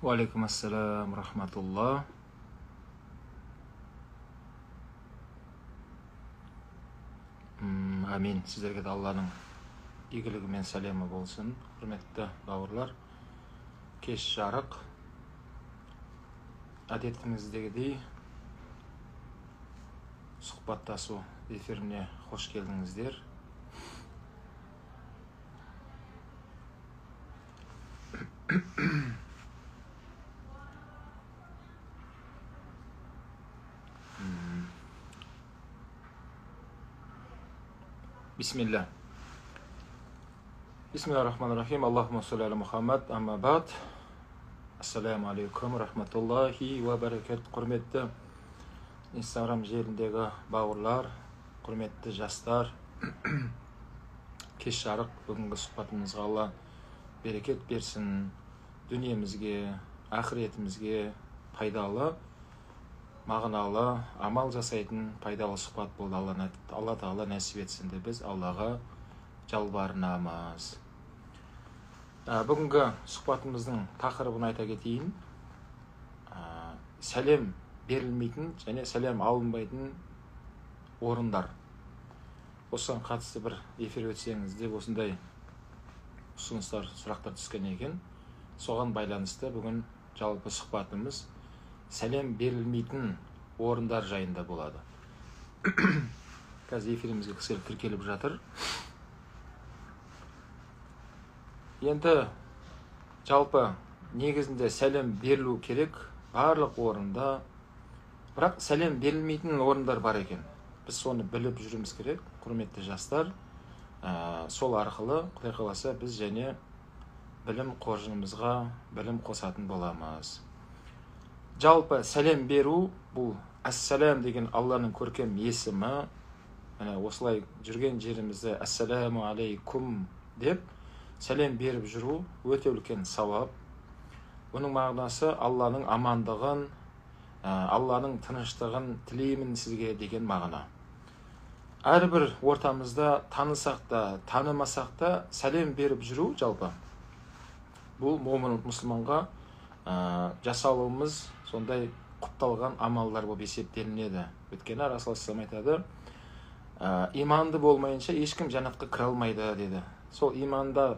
Уағалейкумассалам рахматулла. Амин. Сіздерге де Алланың игілігі мен сәлемі болсын, құрметті бауырлар. Кеш жарық. Әдетіміздегідей сұхбаттасу эфиріне қош келдіңіздер. Бисмилля. Бисмиллахир-рахманир-рахим. Аллахумма салли аля Мухаммад. Амма бад. Ассаламу алейкум рахматуллахи ва баракат. Құрметті Инстаграм желіндегі бауырлар, құрметті жастар, кеш жарық бүгінгі сұхбатымызға Алла берекет берсін, дүниемізге, ақыретімізге пайдалы, мағыналы амал жасайтын пайдалы сұхбат болды. Алла Тағала нәсіп етсін деп біз Аллаға жалбарынамыз. Бүгінгі сұхбатымыздың тақырыбын айта кетейін. Сәлем берілмейтін және сәлем алынбайтын орындар. Осыған қатысты бір эфир өтсеңіз деп осындай ұсыныстар, сұрақтар түскен екен. Соған байланысты бүгін жалпы сұхбатымыз сәлем берілмейтін орындар жайында болады. Қазір эфирімізге кісілер тіркеліп жатыр. Енді жалпы негізінде сәлем берілу керек барлық орында, бірақ сәлем берілмейтін орындар бар екен. Біз соны біліп жүруіміз керек, құрметті жастар. Сол арқылы, Құдай қаласа, біз және білім қоржынымызға білім қосатын боламыз. Жалпы сәлем беру бұл әссәләм деген Алланың көркем есімі. Міне осылай жүрген жерімізде әссәләму алейкум деп сәлем беріп жүру өте үлкен сауап. Бұның мағынасы Алланың амандығын, Алланың тыныштығын тілеймін сізге деген мағына. Әрбір ортамызда танысақ та, танымасақ та сәлем беріп жүру жалпы бұл момын мұсылманға жасалуымыз сондай құпталған амалдар болып есептелінеді. Өйткені Расул айтады, иманды болмайынша ешкім жәннатқа кіре алмайды деді. Сол иманда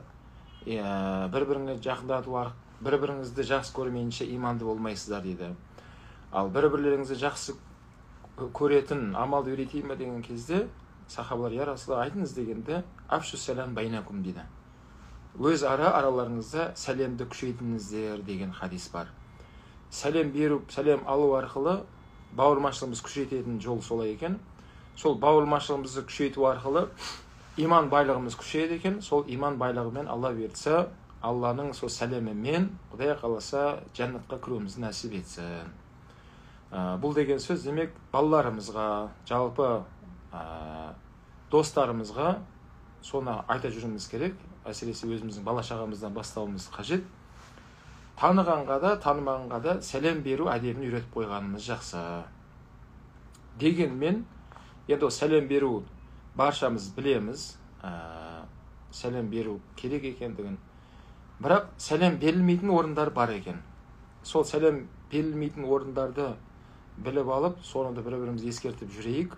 бір-біріңе жақындату арқылы бір-біріңізді жақсы көрмейінше иманды болмайсыздар дейді. Ал бір-бірлеріңізді жақсы көретін амалды үйретейін бе деген кезде сахабалар, я Расулалла, айтыңыз дегенде, афшу сәлем байнакум дейді. Өз ара араларыңызда сәлемді күшейтіңіздер деген хадис бар. Сәлем беру, сәлем алу арқылы бауырмашылығымыз күшейтетін жол солай екен. Сол бауырмашылығымызды күшейту арқылы иман байлығымыз күшейеді екен. Сол иман байлығымен Алла бұйыртса, Алланың сол сәлемімен Құдай қаласа жәннатқа кіруімізді нәсіп етсін. Бұл деген сөз, демек, балаларымызға, жалпы достарымызға соны айта жүруіміз керек. Әсіресе өзіміздің бала шағамыздан бастауымыз қажет. Танығанға да, танымағанға да сәлем беру әдебін үйретіп қойғанымыз жақсы. Дегенмен, енді сәлем беру баршамыз білеміз, сәлем беру керек екендігін. Бірақ сәлем берілмейтін орындар бар екен. Сол сәлем берілмейтін орындарды біліп алып, соны да бір-бірімізге ескертіп жүрейік.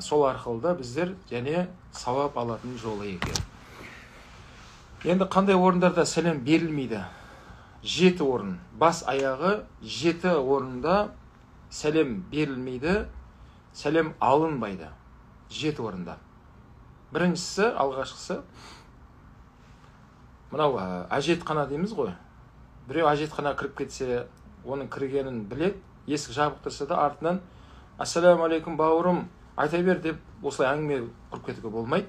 Сол арқылы да біздер және сауап алатын жолы екен. Енді қандай орындарда сәлем берілмейді? 7 орын. Бас аяғы 7 орында сәлем берілмейді, сәлем алынбайды. 7 орында. Біріншісі, алғашқысы, мынау әжетхана дейміз ғой. Біреу әжетхана кіріп кетсе, оның кіргенін біледі, есік жабық тұрса да артынан ассаляму алейкум бауырым, айта бер деп осылай әңгіме құрып кетуге болмайды.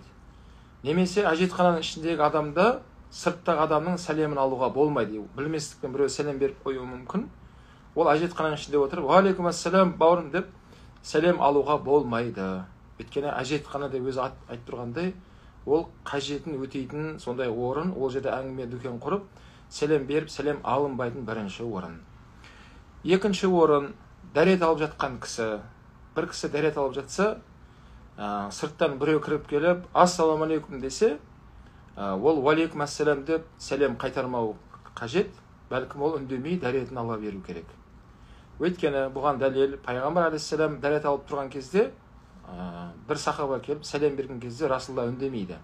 Немесе әжетхананың ішіндегі адамда сырттағы адамның сәлемін алуға болмайды. Білместікпен біреу сәлем беріп қоюы мүмкін. Ол әжетхананың ішінде отырып, уағалейкум ассалам бауырым деп сәлем алуға болмайды. Өйткені әжетхана деп өзі айтып тұрғандай, ол қажетін өтейтін сондай орын, ол жерде әңгіме дүкен құрып, сәлем беріп, сәлем алынбайтын бірінші орын. Екінші орын, дәрет алып жатқан кісі. Бір кісі дәрет алып жатса, сырттан біреу кіріп келіп, ассалаумағалейкум десе, ол уалейкум ассалам деп сәлем қайтармау қажет. Бәлкім ол үндемей дәретін ала беру керек. Өйткені бұған дәлел, пайғамбар алейхиссалам дәрет алып тұрған кезде бір сахаба келіп сәлем берген кезде Расулалла үндемейді.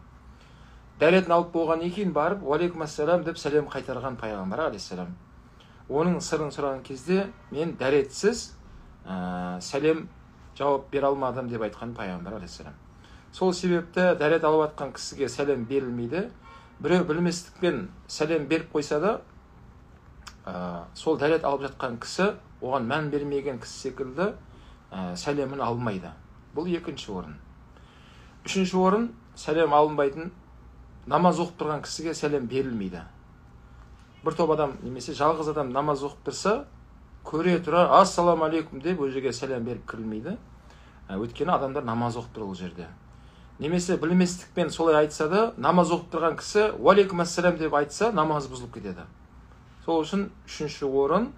Дәретін алып болғаннан кейін барып уалейкум ассалам деп сәлем қайтарған пайғамбар алейхиссалам. Оның сырын сұраған кезде мен дәретсіз сәлем жауап бере алмадым деп айтқан пайғамбар алейхиссалам. Сол себепті дәрет алып жатқан кісіге сәлем берілмейді. Біреу білместікпен сәлем беріп қойса да, сол дәрет алып жатқан кісі оған мән бермеген кісі секілді сәлемін алмайды. Бұл екінші орын. Үшінші орын, сәлем алынбайтын намаз оқып тұрған кісіге сәлем берілмейді. Бір топ адам немесе жалғыз адам намаз оқып тұрса, көре тұра ассалауму алейкум деп ол жерге сәлем беріп кірілмейді. Өйткені адамдар намаз оқып тұр ол жерде. Немесе білместікпен солай айтса да, намаз оқып тұрған кісі уалейкум ассалам деп айтса, намаз бұзылып кетеді. Сол үшін үшінші орын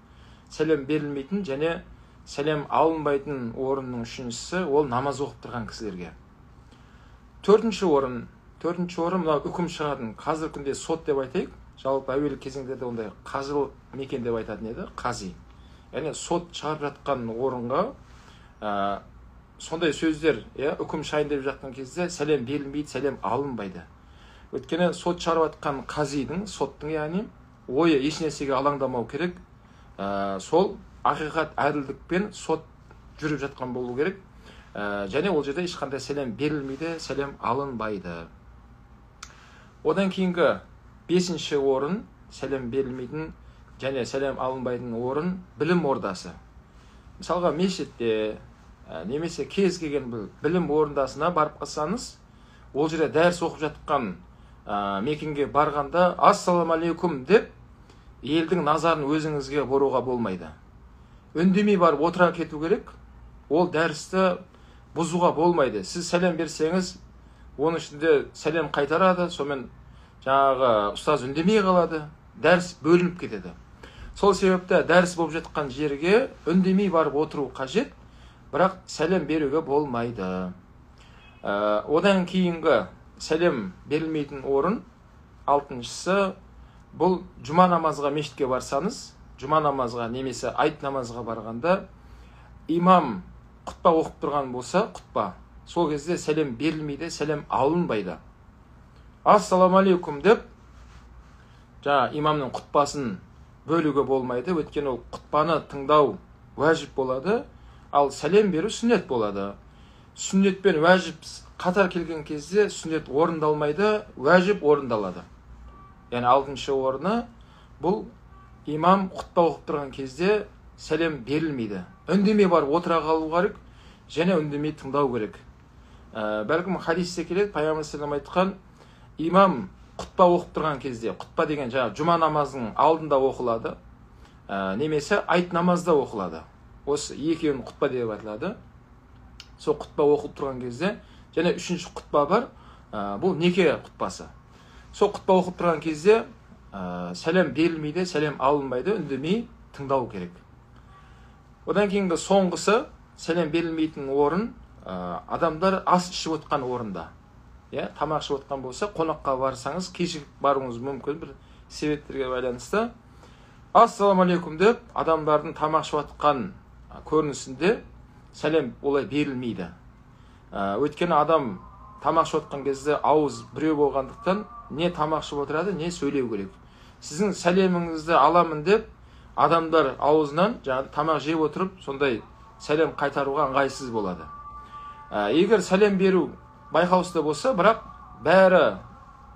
сәлем берілмейтін және сәлем алынбайтын орынның үшіншісі ол намаз оқып тұрған кісілерге. Төртінші орын мынау үкім шығатын, қазіргі күнде сот деп айтайық. Жалпы әуелгі кезеңдерде ондай қазылық мекен деп айтатын еді, қази. Яғни сот шығарып жатқан орынға сондай сөздер, үкім шығайын деп жатқан кезде сәлем берілмейді, сәлем алынбайды. Өйткені сот шығарып жатқан қазидың, соттың яғни ойы ешнәрсеге алаңдамау керек. Сол ақиқат әділдікпен сот жүріп жатқан болу керек. Және ол жерде ешқандай сәлем берілмейді, сәлем алынбайды. Одан кейінгі бесінші орын, сәлем берілмейтін және сәлем алынбайтын орын білім ордасы. Мысалға мешітте немесе кез келген білім ордасына барып қалсаңыз, ол жерде дәріс оқып жатқан мекенге барғанда ассалауму алейкум деп елдің назарын өзіңізге бұруға болмайды. Үндемей барып отыра кету керек. Ол дәрісті бұзуға болмайды. Сіз сәлем берсеңіз, оның ішінде сәлем қайтарады, сонымен жаңағы ұстаз үндемей қалады, дәріс бөлініп кетеді. Сол себепті дәріс болып жатқан жерге үндемей барып отыру қажет, бірақ сәлем беруге болмайды. Одан кейінгі сәлем берілмейтін орын, алтыншысы, бұл жұма намазға мешітке барсаңыз, жұма намазға немесе айт намазға барғанда имам құтпа оқып тұрған болса, құтпа, сол кезде сәлем берілмейді, сәлем алынбайды. Ассалауму алейкум деп жаңа имамның құтпасын бөлуге болмайды, өйткені ол құтпаны тыңдау уәжіп болады, ал сәлем беру сүннет болады. Сүннет пен уәжіп қатар келген кезде сүннет орындалмайды, уәжіп орындалады. Яғни алтыншы орны бұл имам құтпа оқып тұрған кезде сәлем берілмейді. Үндемей барып отыра қалу керек және үндемей тыңдау керек. Бәлкім хадисте келеді, пайғамбар саллаллаху айтқан, имам құтпа оқып тұрған кезде, құтпа деген жаңа жұма намазының алдында оқылады, немесе айт намазда оқылады. Осы екеуін құтпа деп айтылады. Сол құтпа оқылып тұрған кезде, және үшінші құтпа бар, бұл неке құтпасы. Сол құтпа оқып тұрған кезде сәлем берілмейді, сәлем алынбайды, үндемей тыңдау керек. Одан кейінгі соңғысы, сәлем берілмейтін орын, адамдар ас ішіп отқан орында. Тамақ ішіп отқан болса, қонаққа барсаңыз, кешігіп баруыңыз мүмкін бір себептерге байланысты. Ассалауму алейкум деп адамдардың тамақ ішіп отқан көрінісінде сәлем олай берілмейді. Өйткені адам тамақ ішіп отқан кезде ауыз біреу болғандықтан не тамақ ішіп отырады, не сөйлеу керек. Сіздің сәлеміңізді аламын деп адамдар аузынан жаңағы тамақ жеп отырып сондай сәлем қайтаруға ыңғайсыз болады. Егер сәлем беру байқаусызда болса, бірақ бәрі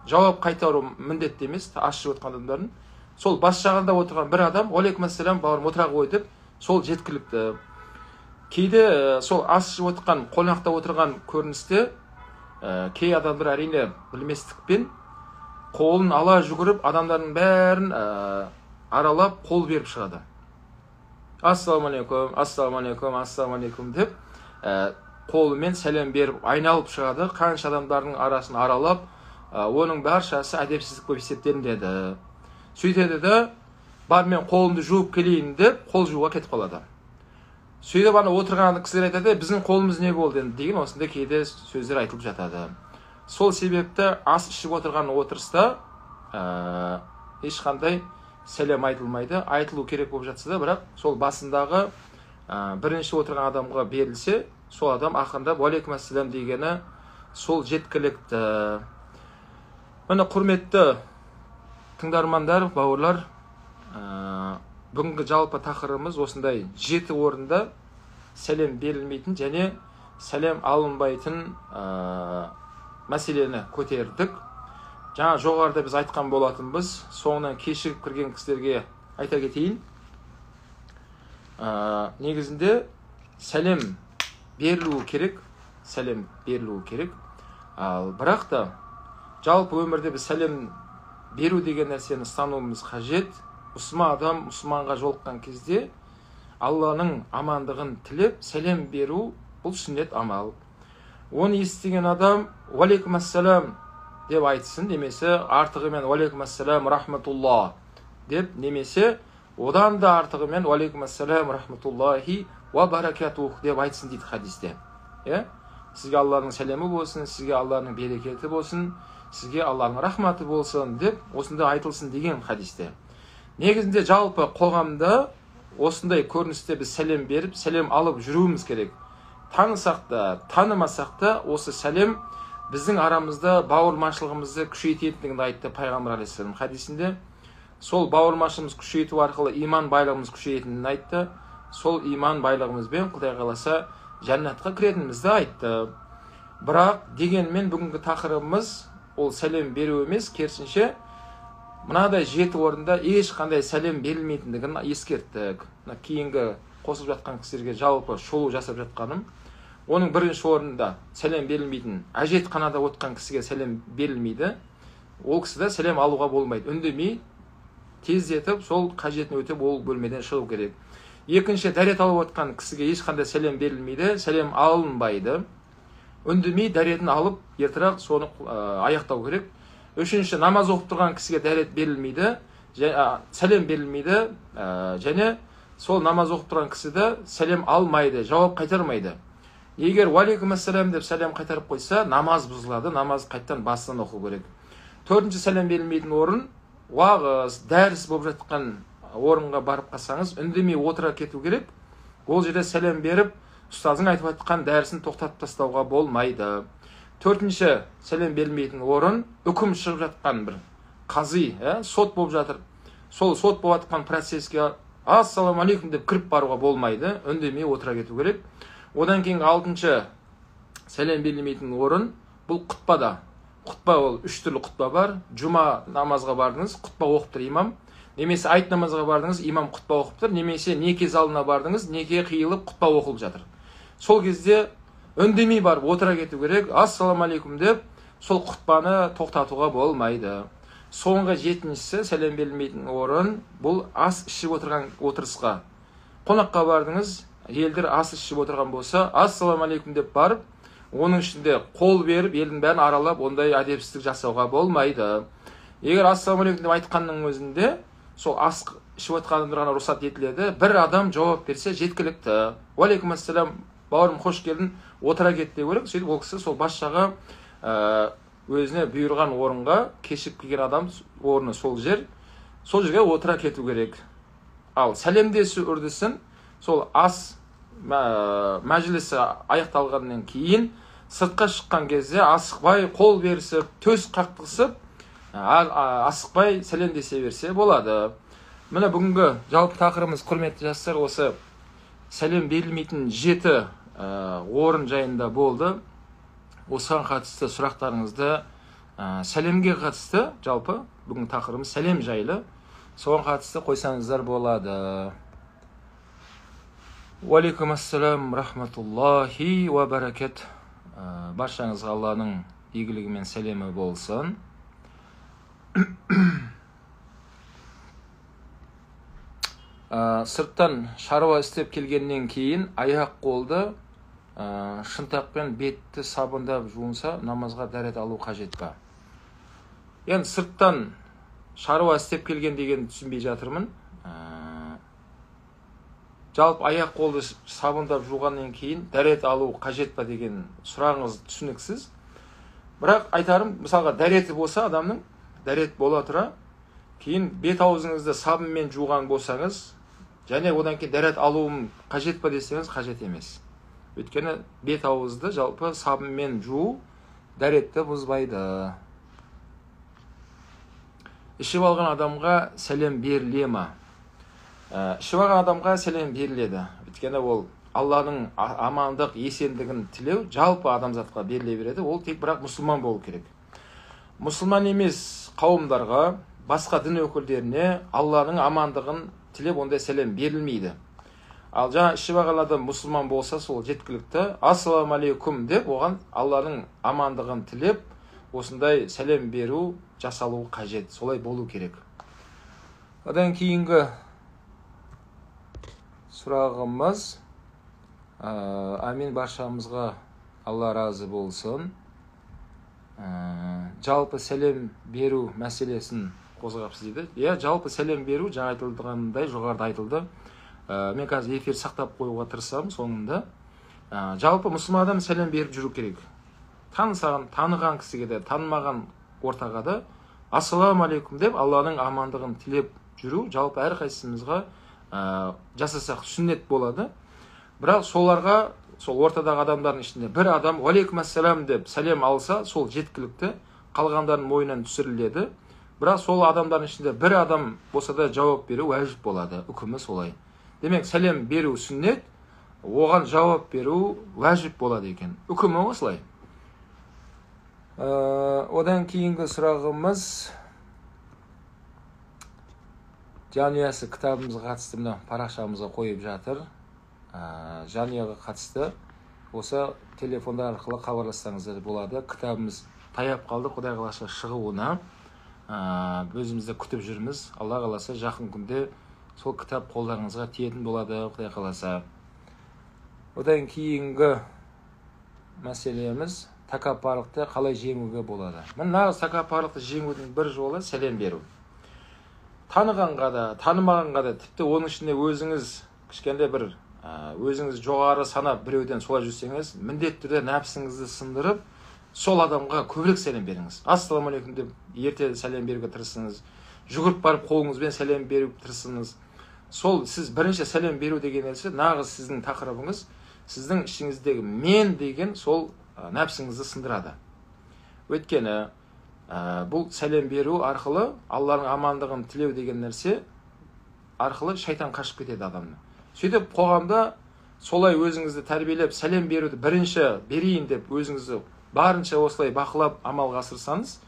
жауап қайтару міндетті емес, ас ішіп отқан адамдардың. Сол бас жағында отырған бір адам уалейкум ассалам бауырым отыра ғой деп, сол жеткілікті. Кейде сол ас ішіп отқан, қонақта отырған көріністе кей адамдар әрине білместікпен қолын ала жүгіріп адамдардың бәрін аралап қол беріп шығады. Ассалауму алейкум, ассалауму алейкум, ассалауму алейкум деп қолымен сәлем беріп айналып шығады. Қанша адамдардың арасын аралап, оның баршасы әдепсіздік болып есептелінеді. Сөйтеді де, бар мен қолымды жуып келейін деп қол жууға кетіп қалады. Сөйтіп ана отырған кісілер айтады, біздің қолымыз не болды енді деген осындай кейде сөздер айтылып жатады. Сол себепті ас ішіп отырған отырыста ешқандай сәлем айтылмайды. Айтылу керек болып жатса да, бірақ сол басындағы бірінші отырған адамға берілсе, сол адам ақырындап уалейкум ассалам дегені сол жеткілікті. Міне, құрметті тыңдармандар, бауырлар, бүгінгі жалпы тақырыбымыз осындай 7 орында сәлем берілмейтін және сәлем алынбайтын мәселені көтердік. Жаңа жоғарыда біз айтқан болатынбыз, соңынан кешігіп кірген кісілерге айта кетейін. Негізінде сәлем берілуі керек, сәлем берілуі керек. Ал бірақ та жалпы өмірде біз сәлем беру деген нәрсені ұстануымыз қажет. Мұсылман адам мұсылманға жолыққан кезде Алланың амандығын тілеп сәлем беру бұл сүннет амал. Оны естіген адам уалейкум ассалам деп айтсын, немесе артығымен уалейкум ассалам рахматуллах деп, немесе одан да артығымен уалейкум ассалам рахматуллахи уа баракатух деп айтсын дейді хадисте. Сізге Алланың сәлемі болсын, сізге Алланың берекеті болсын, сізге Алланың рахматы болсын деп осындай айтылсын деген хадисте. Негізінде жалпы қоғамда осындай көріністе біз сәлем беріп, сәлем алып жүруіміз керек. Танысақ та, танымасақ та осы сәлем біздің арамызда бауырмашылығымызды күшейтетіндігін айтты Пайғамбар алейхиссалам хадисінде. Сол бауырмашылығымыз күшейту арқылы иман байлығымыз күшейетінін айтты. Сол иман байлығымызбен Құдай қаласа жәннатқа кіретінімізді айтты. Бірақ дегенмен бүгінгі тақырыбымыз ол сәлем беру емес, керісінше мынадай 7 орында ешқандай сәлем берілмейтіндігін ескерттік. Мына кейінгі қосылып жатқан кісілерге жалпы шолу жасап жатқаным. Оның бірінші орында сәлем берілмейтін, әжетханада отқан кісіге сәлем берілмейді. Ол кісіде сәлем алуға болмайды. Үндемей тездетіп сол қажетін өтеп ол бөлмеден шығу керек. Екінші, дәрет алып отқан кісіге ешқандай сәлем берілмейді, сәлем алынбайды. Үндемей дәретін алып ертерек соны аяқтау керек. Үшінші, намаз оқып тұрған кісіге дәрет берілмейді, сәлем берілмейді, және сол намаз оқып тұрған кісі де сәлем алмайды, жауап қайтармайды. Егер уалейкум ассалам деп сәлем қайтарып қойса, намаз бұзылады, намаз қайтадан басынан оқу керек. Төртінші, сәлем берілмейтін орын уағыз, дәріс болып жатқан орынға барып қалсаңыз, үндемей отыра кету керек. Ол жерде сәлем беріп, ұстаздың айтып жатқан дәрісін тоқтатып тастауға болмайды. Төртінші, сәлем берілмейтін орын үкім шығып жатқан бір қази, сот болып жатыр. Сол сот болып жатқан процеске ассалаумағалейкум деп кіріп баруға болмайды, үндемей отыра кету керек. Одан кейінгі алтыншы сәлем берілмейтін орын бұл құтпада. Құтпа, ол 3 түрлі құтпа бар. Жұма намазға бардыңыз, құтпа оқып тұр имам. Немесе айт намазға бардыңыз, имам құтпа оқып тұр. Немесе неке залына бардыңыз, неке қиылып құтпа оқылып жатыр. Сол кезде үндемей барып отыра кету керек, ассалаумағалейкум деп сол құтпаны тоқтатуға болмайды. Соңғы жетіншісі, сәлем берілмейтін орын бұл ас ішіп отырған отырысқа. Қонаққа бардыңыз, елдер ас ішіп отырған болса, ассалаумағалейкум деп барып, оның ішінде қол беріп, елдің бәрін аралап, ондай әдепсіздік жасауға болмайды. Егер ассалаумағалейкум деп айтқанның өзінде, сол ас ішіп отырған адамдарға рұқсат етіледі. Бір адам жауап берсе жеткілікті. Уалейкум ассалам, бауырым, қош келдің, отыра кет деу керек. Сөйтіп ол кісі сол бас жағы өзіне бұйырған орынға, кешігіп келген адам орны сол жер, сол жерге отыра кету керек. Ал сәлемдесу үрдісін сол ас мәжілісі аяқталғаннан кейін сыртқа шыққан кезде асықпай қол берісіп, төс қақтығысып, асықпай сәлемдесе берсе болады. Міне, бүгінгі жалпы тақырыбымыз, құрметті жастар, осы сәлем берілмейтін 7 орын жайында болды. Осыған қатысты сұрақтарыңызды, сәлемге қатысты, жалпы бүгінгі тақырыбымыз сәлем жайлы, соған қатысты қойсаңыздар болады. Уалейкум ассалам рахматуллахи уа баракат. Баршаңызға Алланың игілігі мен сәлемі болсын. Сырттан шаруа істеп келгеннен кейін аяқ қолды шынтақпен бетті сабындап жуынса, намазға дәрет алу қажет па? Енді сырттан шаруа істеп келген деген түсінбей жатырмын. Жалпы аяқ қолды сабындап жуғаннан кейін дәрет алу қажет па деген сұрағыңыз түсініксіз. Бірақ айтарым, мысалға дәреті болса, адамның дәрет бола тұра, Кейін бет аузыңызды сабынмен жуған болсаңыз, және одан кейін дәрет алуым қажет па десеңіз, қажет емес. Өйткені бет ауызды жалпы сабынмен жуу дәретті бұзбайды. Ішіп алған адамға сәлем беріле ма? Ішіп алған адамға сәлем беріледі. Өйткені ол Алланың амандық, есендігін тілеу жалпы адамзатқа беріле береді. Ол тек бірақ мұсылман болу керек. Мұсылман емес қауымдарға, басқа дін өкілдеріне Алланың амандығын тілеп ондай сәлем берілмейді. Ал жаңа ішіп алған адам мұсылман болса, сол жеткілікті. Ассалаумағалейкум деп оған Алланың амандығын тілеп, осындай сәлем беру жасалуы қажет. Солай болу керек. Одан кейінгі сұрағымыз, амин, баршамызға Алла разы болсын. Жалпы сәлем беру мәселесін қозғапсыз дейді. Иә, жалпы сәлем беру жаңа айтылғандай, жоғарыда айтылды. Мен қазір эфир сақтап қоюға тырысамын соңында. Жалпы мұсылман адам сәлем беріп жүру керек. Танысаған, таныған кісіге де, танымаған ортаға да ассалаумағалейкум деп Алланың амандығын тілеп жүру жалпы әрқайсымызға жасасақ сүннет болады. Бірақ соларға, сол ортадағы адамдардың ішінде бір адам уалейкум ассалам деп сәлем алса, сол жеткілікті, қалғандардың мойнынан түсіріледі. Бірақ сол адамдардың ішінде бір адам болса да жауап беру уәжіп болады, үкімі солай. Демек, сәлем беру сүннет, оған жауап беру уәжіп болады екен. Үкімі осылай. Одан кейінгі сұрағымыз жанұясы кітабымызға қатысты, мына парақшамызға қойып жатыр. Жанұяға қатысты осы телефондар арқылы хабарлассаңыздар болады. Кітабымыз таяп қалды, Құдай қаласа шығуына. Өзіміз де күтіп жүрміз. Алла қаласа жақын күнде сол кітап қолдарыңызға тиетін болады, Құдай қаласа. Одан кейінгі мәселеміз тәкаппарлықты қалай жеңуге болады. Міне, нағыз тәкаппарлықты жеңудің бір жолы сәлем беру. Танығанға да, танымағанға да, тіпті оның ішінде өзіңіз кішкентай бір өзіңіз жоғары санап біреуден солай жүрсеңіз, міндетті түрде нәпсіңізді сындырып, сол адамға көбірек сәлем беріңіз. Ассалаумағалейкум деп ерте сәлем беруге тырысыңыз. Жүгіріп барып қолыңызбен сәлем беруге тырысыңыз. Сол сіз бірінші сәлем беру деген нәрсе нағыз сіздің тақырыбыңыз, сіздің ішіңіздегі мен деген сол нәпсіңізді сындырады. Өйткені бұл сәлем беру арқылы Алланың амандығын тілеу деген нәрсе арқылы шайтан қашып кетеді адамны. Сөйтіп қоғамда солай өзіңізді тәрбиелеп сәлем беруді бірінші берейін деп өзіңізді барынша осылай бақылап амалға асырсаңыз,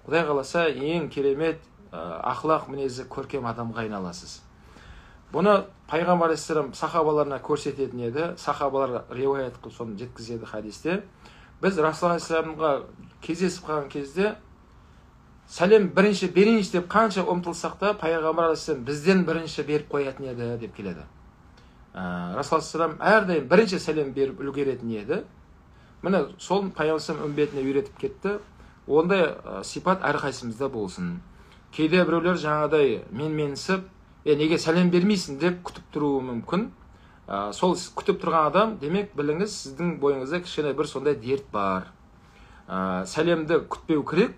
Құдай қаласа ең керемет ақлақ мінезі көркем адамға айналасыз. Бұны Пайғамбар алейхиссалам сахабаларына көрсететін еді. Сахабалар риуаят қылып соны жеткізеді хадисте. Біз Расул алейхиссаламға кездесіп қалған кезде сәлем бірінші берейінші деп қанша ұмтылсақ та, Пайғамбар алейхиссалам бізден бірінші беріп қоятын еді деп келеді. Расул алейхиссалам әрдайым бірінші сәлем беріп үлгеретін еді. Міне, сол Пайғамбар алейхиссалам үмбетіне үйретіп кетті. Ондай сипат әрқайсымызда болсын. Кейде біреулер жаңағыдай менменсіп, неге сәлем бермейсің деп күтіп тұруы мүмкін. Сол күтіп тұрған адам, демек біліңіз, сіздің бойыңызда кішкене бір сондай дерт бар. Сәлемді күтпеу керек,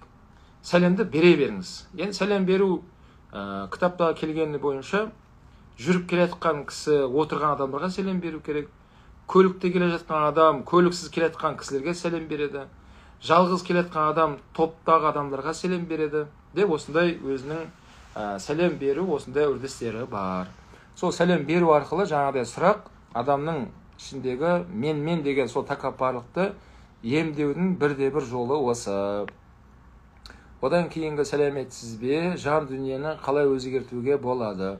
сәлемді бере беріңіз. Енді сәлем беру кітапта келгені бойынша жүріп келе жатқан кісі отырған адамдарға сәлем беру керек. Көлікте келе жатқан адам көліксіз келе жатқан кісілерге сәлем береді. Жалғыз келе жатқан адам топтағы адамдарға сәлем береді деп осындай өзінің сәлем беру осындай үрдістері бар. Сол сәлем беру арқылы жаңағыдай сұрақ адамның ішіндегі мен-мен деген сол тәкаппарлықты емдеудің бірде-бір жолы осы. Одан кейінгі сәлеметсіз бе, жан дүниені қалай өзгертуге болады,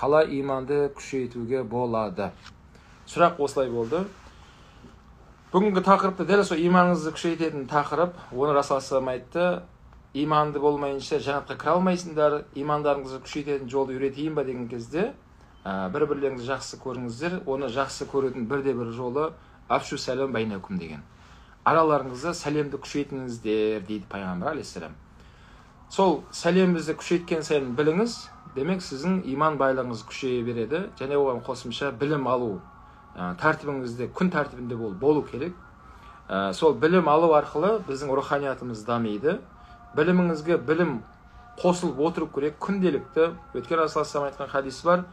қалай иманды күшейтуге болады? Сұрақ осылай болды. Бүгінгі тақырыпты дәл сол иманыңызды күшейтетін тақырып. Оны Расул алейхиссалам айтты. Иманды болмайынша жәннатқа кіре алмайсыңдар, имандарыңызды күшейтетін жолды үйретейін ба деген кезде, бір-бірлеріңізді жақсы көріңіздер. Оны жақсы көрудің бірде-бір жолы афшу сәлем байнакум деген. Араларыңызда сәлемді күшейтіңіздер дейді Пайғамбар алейхиссалам. Сол сәлемімізді күшейткен сайын біліңіз, демек сіздің иман байлығыңыз күшейе береді. Және оған қосымша білім алу тәртібіңізде, күн тәртібінде болу керек. Сол білім алу арқылы біздің руханиятымыз дамиды. Біліміңізге білім қосылып отыру керек күнделікті. Өткен Расул айтқан хадис бар,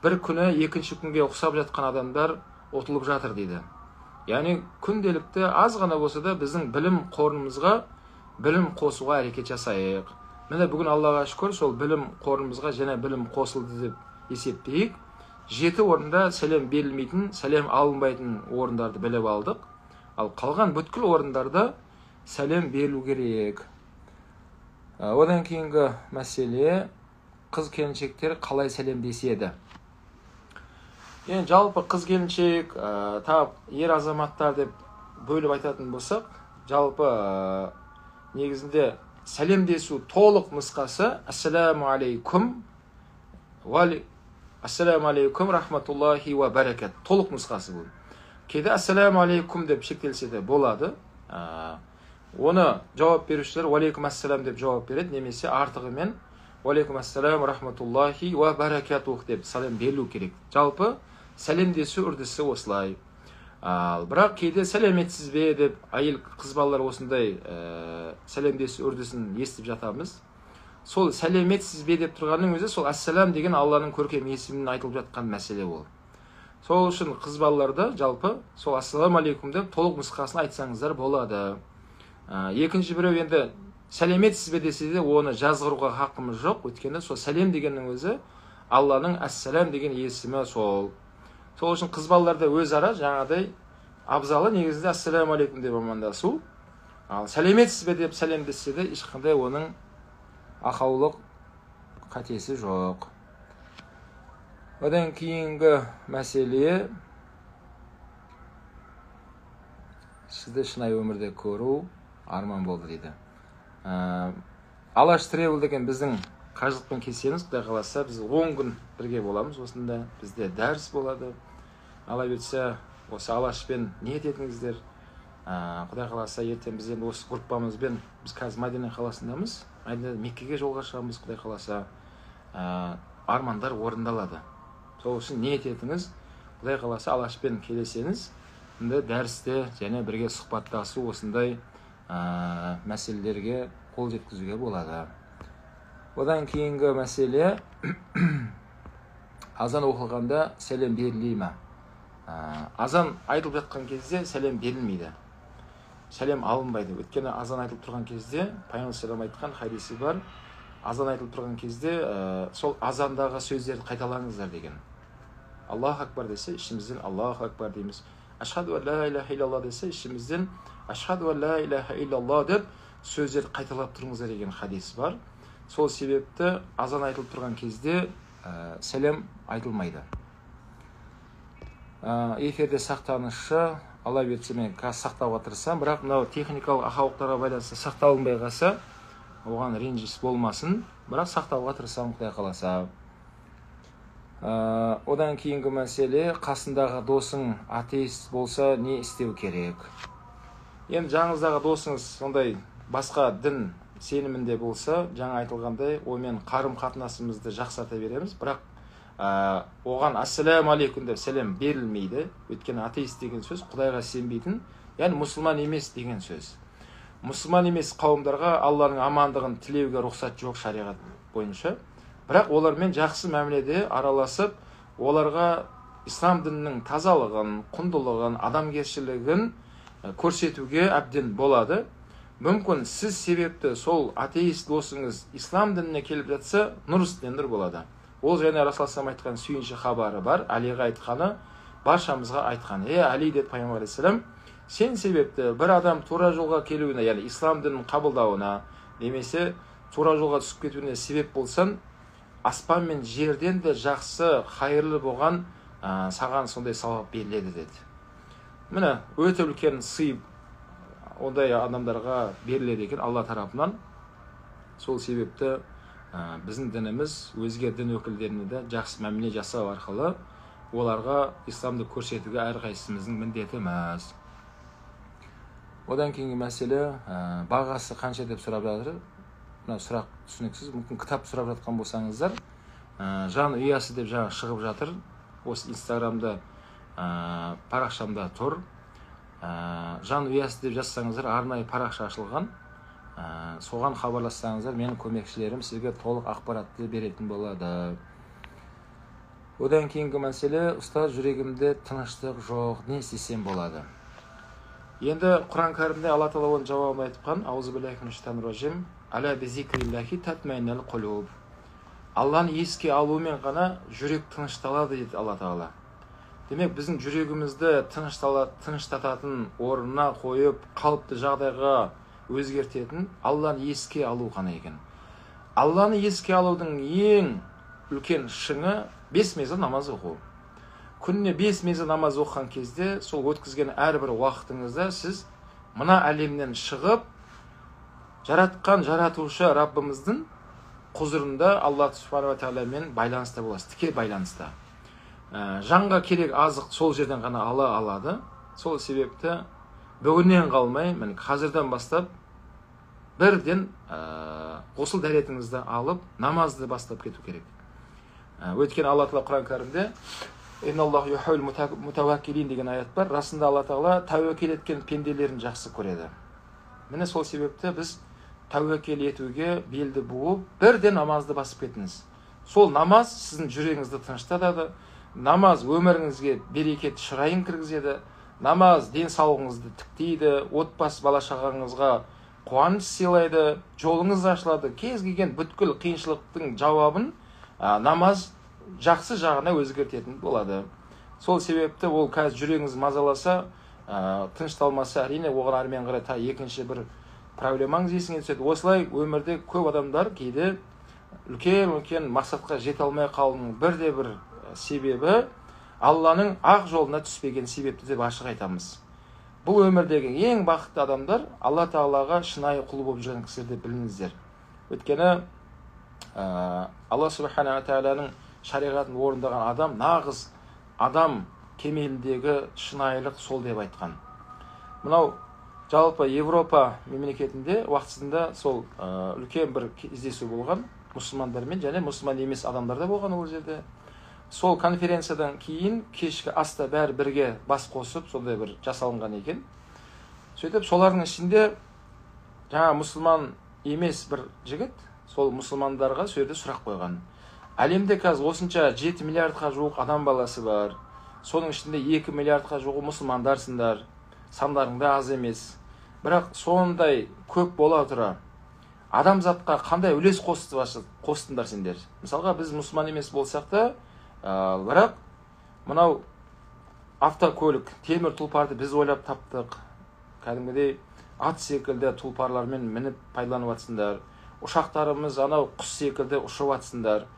бір күні екінші күнге ұқсап жатқан адамдар ұтылып жатыр дейді. Яғни күнделікті аз ғана болса да біздің білім қорымызға білім қосуға әрекет жасайық. Міне бүгін Аллаға шүкір, сол білім қорымызға және білім қосылды деп есептейік. 7 орында сәлем берілмейтін, сәлем алынбайтын орындарды біліп алдық. Ал қалған бүткіл орындарда сәлем берілу керек. Одан кейінгі мәселе, қыз келіншектер қалай сәлемдеседі? Енді жалпы қыз келіншек, тап ер азаматтар деп бөліп айтатын болсақ, жалпы негізінде сәлемдесу толық нұсқасы ассаламу алейкум, ассаламу алейкум рахматуллахи уа баракат, толық нұсқасы бұл. Кейде ассаламу алейкум деп шектелсе де болады. Оны жауап берушілер уалейкум ассалам деп жауап береді, немесе артығымен уалейкум ассалам рахматуллахи уа баракатух деп сәлем берілу керек. Жалпы сәлемдесу үрдісі осылай. Ал бірақ кейде сәлеметсіз бе деп әйел қыз балалар осындай сәлемдесу үрдісін естіп жатамыз. Сол сәлеметсіз бе деп тұрғанның өзі сол ассалам деген Алланың көркем есімінен айтылып жатқан мәселе ол. Сол үшін қыз балаларда жалпы сол ассалам алейкум деп толық нұсқасын айтсаңыздар болады. Екінші біреу енді сәлеметсіз бе десе де оны жазғыруға хақымыз жоқ, өйткені сол сәлем дегеннің өзі Алланың ассалам деген есімі сол. Сол үшін қыз балаларда өзара жаңағыдай абзалы негізінде ассаляму алейкум деп амандасу. Ал сәлеметсіз бе деп сәлемдессе де ешқандай оның ақаулық қатесі жоқ. Одан кейінгі мәселе, сізді шынайы өмірде көру арман болды дейді. Алаш Тревел деген біздің қажылықпен келсеңіз, Құдай қаласа біз 10 күн бірге боламыз осында, бізде дәріс болады. Алла бұйыртса осы Алашпен ниет етіңіздер. Құдай қаласа ертең біз енді осы группамызбен, біз қазір Мәдина қаласындамыз, Мәдина Меккеге жолға шығамыз, Құдай қаласа армандар орындалады. Сол үшін ниет етіңіз, Құдай қаласа Алашпен келесеңіз, енді дәрісте және бірге сұхбаттасу осындай мәселелерге қол жеткізуге болады. Одан кейінгі мәселе, азан оқылғанда сәлем беріле ме? Азан айтылып жатқан кезде сәлем берілмейді, сәлем алынбайды. Өйткені азан айтылып тұрған кезде, Пайғамбар саллаллаху айтқан хадисі бар, азан айтылып тұрған кезде сол азандағы сөздерді қайталаңыздар деген. Аллаху акбар десе, ішімізден Аллаху акбар дейміз. Ашхаду ан ла илаха иллаллах десе, ішімізден ашхаду ан ла илаха иллаллах деп сөздерді қайталап тұрыңыздар деген хадис бар. Сол себепті азан айтылып тұрған кезде сәлем айтылмайды. Эфирде сақтаныңызшы, Алла бұйыртса мен қазір сақтауға тырысамын, бірақ мынау техникалық ақаулықтарға байланысты сақталынбай қалса, оған ренжіс болмасын, бірақ сақтауға тырысамын, Құдай қаласа. Одан кейінгі мәселе, қасындағы досың атеист болса не істеу керек? Енді жаныңыздағы досыңыз сондай басқа дін сенімінде болса, жаңа айтылғандай, онымен қарым-қатынасымызды жақсарта береміз, бірақ оған ассаляму алейкум деп сәлем берілмейді. Өйткені атеист деген сөз Құдайға сенбейтін, яғни мұсылман емес деген сөз. Мұсылман емес қауымдарға Алланың амандығын тілеуге рұқсат жоқ шариғат бойынша. Бірақ олармен жақсы мәміледе араласып, оларға ислам дінінің тазалығын, құндылығын, адамгершілігін көрсетуге әбден болады. Мүмкін сіз себепті сол атеист досыңыз ислам дініне келіп жатса, нұр үстіне нұр болады. Ол және Расул айтқан сүйінші хабары бар, Алиға айтқаны, баршамызға айтқаны. Е, Али, деді Пайғамбар алейхиссалам, сен себепті бір адам тура жолға келуіне, яғни ислам дінін қабылдауына, немесе тура жолға түсіп кетуіне себеп болсаң, аспан мен жерден де жақсы, хайырлы болған саған сондай сауап беріледі деді. Міне, өте үлкен сый ондай адамдарға беріледі екен Алла тарапынан. Сол себепті біздің дініміз өзге дін өкілдеріне де жақсы мәміле жасау арқылы оларға исламды көрсетуге әрқайсымыздың міндетіміз. Одан кейінгі мәселе, бағасы қанша деп сұрап жатыр. Мына сұрақ түсініксіз, мүмкін кітап сұрап жатқан болсаңыздар, жан ұясы деп жаңа шығып жатыр. Осы Инстаграмда парақшамда тұр. Жан ұясы деп жазсаңыздар, арнайы парақша ашылған. Соған хабарлассаңыздар, менің көмекшілерім сізге толық ақпаратты беретін болады. Одан кейінгі мәселе: ұстаз, жүрегімде тыныштық жоқ, не істесем болады? Енді Құран кәрімде Алла тағала оның жауабын айтқан: «Аузу, аля бизикриллахи татмаиннал қулуб». Алланы еске алумен ғана жүрек тынышталады дейді Алла тағала. Демек, біздің жүрегімізді тыныштататын, орнына қойып, қалыпты жағдайға өзгертетін Алланы еске алу ғана екен. Алланы еске алудың ең үлкен шыңы — 5 мезгіл намаз оқу. Күніне 5 мезгіл намаз оқыған кезде, сол өткізген әрбір уақытыңызда сіз мына әлемнен шығып, жаратқан жаратушы Раббымыздың құзырында, Алла субханала тағаламен байланыста боласыз, тіке байланыста. Жанға керек азық сол жерден ғана ала алады. Сол себепті бүгіннен қалмай, міне, қазірден бастап бірден ғұсыл дәретіңізді алып, намазды бастап кету керек. Өйткені Алла тағала Құран кәрімде деген аят бар: расында, Алла тағала тәуекел еткен пенделерін жақсы көреді. Міне, сол себепті біз тәуекел етуге белді буып, бірден намазды басып кетіңіз. Сол намаз сіздің жүрегіңізді тыныштатады, намаз өміріңізге берекет шырайын кіргізеді, намаз денсаулығыңызды тіктейді, отбасы, бала шағаңызға қуаныш сыйлайды, жолыңыз ашылады. Кез келген бүткіл қиыншылықтың жауабын намаз жақсы жағына өзгертетін болады. Сол себепті ол қазір жүрегіңіз мазаласа, тынышталмаса, әрине, оған әрмен қарай тағы екінші бір проблемаңыз есіңе түседі. Осылай өмірде көп адамдар кейде үлкен үлкен мақсатқа жете алмай қалуының бірде бір себебі Алланың ақ жолына түспеген себепті деп ашық айтамыз. Бұл өмірдегі ең бақытты адамдар — Алла тағалаға шынайы құл болып жүрген кісілер деп біліңіздер. Өйткені Алла субханала тағаланың шариғатын орындаған адам нағыз адам, кемеліндегі шынайылық сол деп айтқан. Мынау жалпы Европа мемлекетінде уақытысында сол үлкен бір кездесу болған, мұсылмандармен және мұсылман емес адамдар да болған ол жерде. Сол конференциядан кейін кешкі аста бәрі бірге бас қосып, сондай бір жасалынған екен. Сөйтіп, солардың ішінде жаңа мұсылман емес бір жігіт сол мұсылмандарға сол жерде сұрақ қойған: әлемде қазір осынша 7 миллиардқа жуық адам баласы бар, соның ішінде 2 миллиардқа жуығы мұсылмандарсыңдар, сандарың да аз емес, бірақ сондай көп бола тұра, адамзатқа қандай үлес қостыңдар сендер? Мысалға, біз мұсылман емес болсақ та, бірақ мынау автокөлік, темір тұлпарды біз ойлап таптық, кәдімгідей ат секілді тұлпарлармен мініп пайдаланып жатсыңдар, ұшақтарымыз анау құс секілді ұшып жатсыңдар,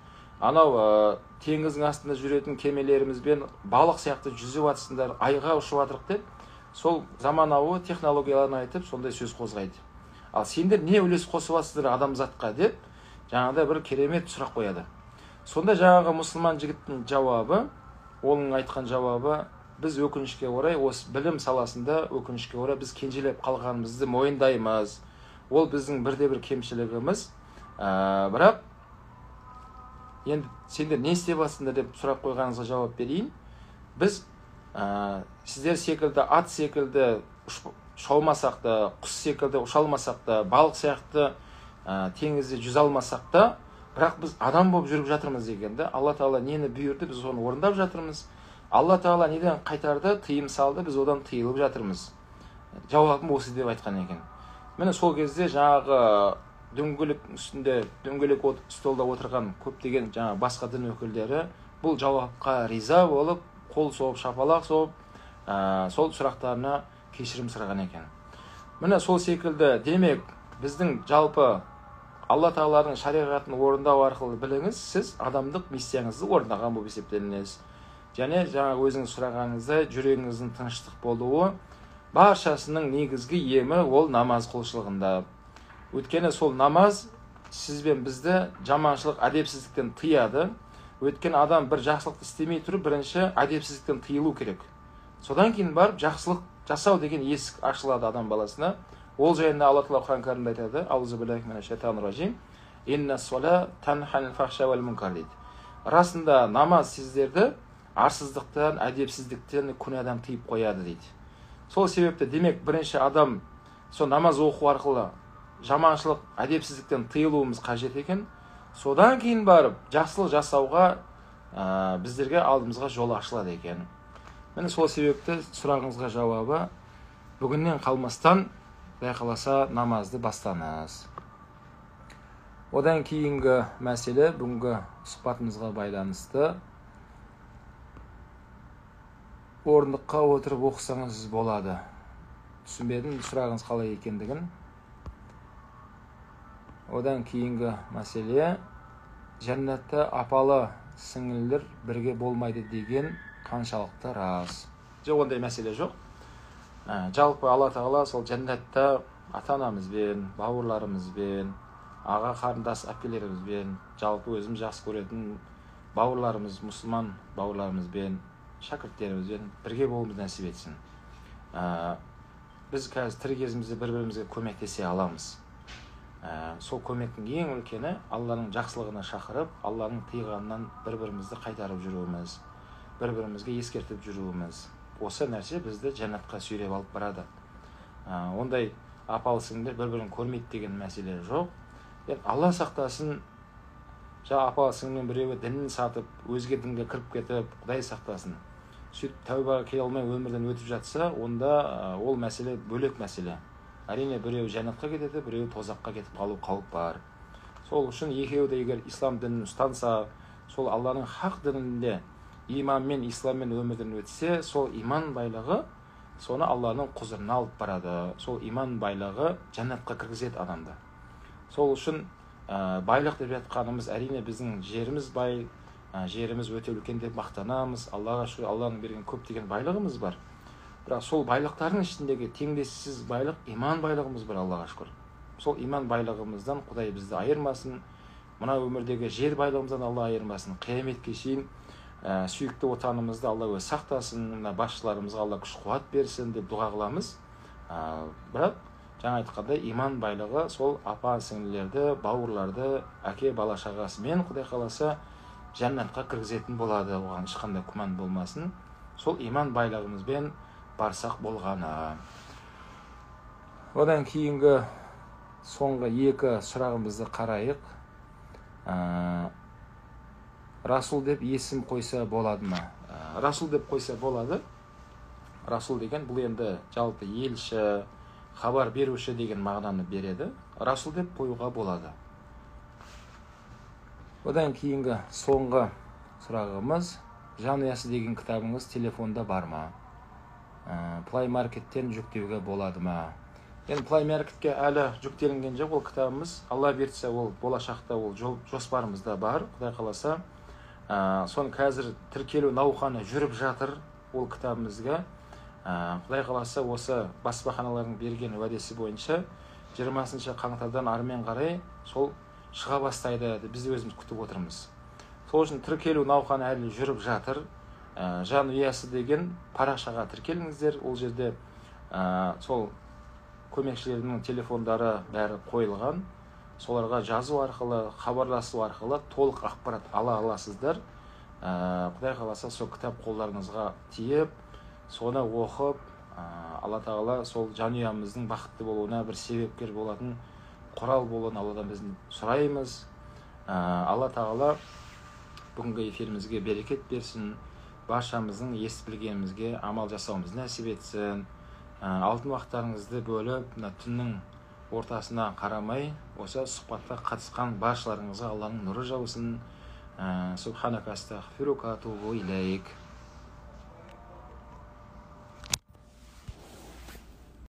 анау теңіздің астында жүретін кемелерімізбен балық сияқты жүзіп жатсыңдар, айға ұшып жатырық деп, сол заманауи технологияларын айтып, сондай сөз қозғайды. Ал сендер не үлес қосып жатсыңдар адамзатқа деп, жаңағыдай бір керемет сұрақ қояды. Сонда жаңағы мұсылман жігіттің жауабы, оның айтқан жауабы: біз, өкінішке орай, осы білім саласында, өкінішке орай, біз кенжелеп қалғанымызды мойындаймыз, ол біздің бірде бір кемшілігіміз. Бірақ енді сендер не істеп жатсыңдар деп сұрақ қойғаныңызға жауап берейін: біз сіздер секілді ат секілді ұша алмасақ та, құс секілді ұша алмасақ та, балық сияқты теңізде жүзе алмасақ та, бірақ біз адам болып жүріп жатырмыз деген да. Алла тағала нені бұйырды, біз соны орындап жатырмыз. Алла тағала неден қайтарды, тыйым салды, біз одан тыйылып жатырмыз. Жауабым осы деп айтқан екен. Міне, сол кезде жаңағы дөңгелек үстінде, дөңгелек столда отырған көптеген жаңағы басқа дін өкілдері бұл жауапқа риза болып, қол соғып, шапалақ соғып, сол сұрақтарына кешірім сұраған екен. Міне, сол секілді, демек, біздің жалпы Алла тағаланың шариғатын орындау арқылы, біліңіз, сіз адамдық миссияңызды орындаған болып есептелінесіз. Және жаңа өзіңіз сұрағаныңыздай, жүрегіңіздің тыныштық болуы баршасының негізгі емі ол намаз құлшылығында. Өйткені сол намаз сіз бен бізді жаманшылық, әдепсіздіктен тыяды. Өйткені адам бір жақсылықты істемей тұрып, бірінші әдепсіздіктен тыйылу керек, содан кейін барып жақсылық жасау деген есік ашылады адам баласына. Ол жайында Алла тағала Құран кәрімде айтады: дейді. Расында, намаз сіздерді арсыздықтан, әдепсіздіктен, күнәдан тыйып қояды дейді. Сол себепті, демек, бірінші адам сол намаз оқу арқылы жаманшылық, әдепсіздіктен тыйылуымыз қажет екен. Содан кейін барып жақсылық жасауға біздерге алдымызға жол ашылады екен. Міне сол себепті сұрағыңызға жауабы: бүгіннен қалмастан, Құдай қаласа, намазды бастаңыз. Одан кейінгі мәселе, бүгінгі сұхбатымызға байланысты, орындыққа отырып оқысаңыз болады. Түсінбедім сұрағыңыз қалай екендігін. Одан кейінгі мәселе, жәннатта апалы сіңілілер бірге болмайды деген қаншалықты рас? Жоқ, ондай мәселе жоқ. Жалпы Алла Тағала сол жәннатта ата-анамызбен, бауырларымызбен, аға қарындас әпкелерімізбен, жалпы өзім жақсы көретін бауырларымыз, мұсылман бауырларымызбен, шәкірттерімізбен бірге болуымыз нәсіп етсін. Біз қазір тірі кезімізде бір-бірімізге көмектесе аламыз. Сол көмектің ең үлкені Алланың жақсылығына шақырып, Алланың тыйғанынан бір-бірімізді қайтарып жүруіміз, бір-бірімізге ескертіп жүруіміз. Осы нәрсе бізді жәннатқа сүйреп алып барады. Ондай апалы сіңлілер бір-бірін көрмейді деген мәселе жоқ. Енді Алла сақтасын, жаңа апалы сіңлінің біреуі дінін сатып, өзге дінге кіріп кетіп, Құдай сақтасын, сөйтіп тәубаға келе алмай өмірден өтіп жатса, онда ол мәселе бөлек мәселе. Әрине, біреуі жәннатқа кетеді, біреуі тозаққа кетіп қалу қауіп бар. Сол үшін екеуі де егер ислам дінін ұстанса, сол Алланың хақ дінінде иманмен, исламмен өмірден өтсе, сол иман байлығы соны Алланың құзырына алып барады. Сол иман байлығы жәннатқа кіргізеді адамды. Сол үшін байлық деп жатқанымыз, әрине біздің жеріміз бай, жеріміз өте үлкен деп мақтанамыз. Аллаға шүкір, Алланың берген көптеген байлығымыз бар. Бірақ сол байлықтардың ішіндегі теңдессіз байлық иман байлығымыз бар, Аллаға шүкір. Сол иман байлығымыздан Құдай бізді айырмасын. Мына өмірдегі жер байлығымыздан Алла айырмасын. Қияметке шейін сүйікті отанымызды Алла өзі сақтасын, мына басшыларымызға Алла күш қуат берсін деп дұға қыламыз. Бірақ жаңа айтқандай, иман байлығы сол апа сіңлілерді, бауырларды, әке бала шағасымен Құдай қаласа жәннатқа кіргізетін болады. Оған ешқандай күмән болмасын. Сол иман байлығымызбен барсақ болғаны. Одан кейінгі соңғы екі сұрағымызды қарайық. Расул деп есім қойса болады ма? Расул деп қойса болады. Расул деген бұл енді жалпы елші, хабар беруші деген мағынаны береді. Расул деп қоюға болады. Одан кейінгі соңғы сұрағымыз, Жанұясы деген кітабыңыз телефонда бар ма? Play Market'тен жүктеуге болады ма? Енді Play Market'ке әлі жүктелінген жоқ ол кітабымыз. Алла бұйыртса, ол болашақта ол жоспарымызда бар, Құдай қаласа. Соны қазір тіркелу науқаны жүріп жатыр ол кітабымызға. Құдай қаласа, осы баспаханалардың берген уәдесі бойынша 20 қаңтардан армен қарай сол шыға бастайды, біз өзіміз күтіп отырмыз. Сол үшін тіркелу науқаны әлі жүріп жатыр. Жанұясы деген парақшаға тіркеліңіздер. Ол жерде сол көмекшілердің телефондары бәрі қойылған. Соларға жазу арқылы, хабарласу арқылы толық ақпарат ала аласыздар. Құдай қаласа, сол кітап қолдарыңызға тиіп, соны оқып, Алла Тағала сол жанұямыздың бақытты болуына бір себепкер болатын құрал болуын Алладан біз сұраймыз. Алла Тағала бүгінгі эфирімізге берекет берсін, баршамыздың естіп білгенімізге амал жасауымызды нәсіп етсін. Алтын уақыттарыңызды бөліп, мына түннің ортасына қарамай осы сұхбатқа қатысқан баршаларыңызға Алланың нұры жаусын. Субханака астағфирука ва атубу илейк.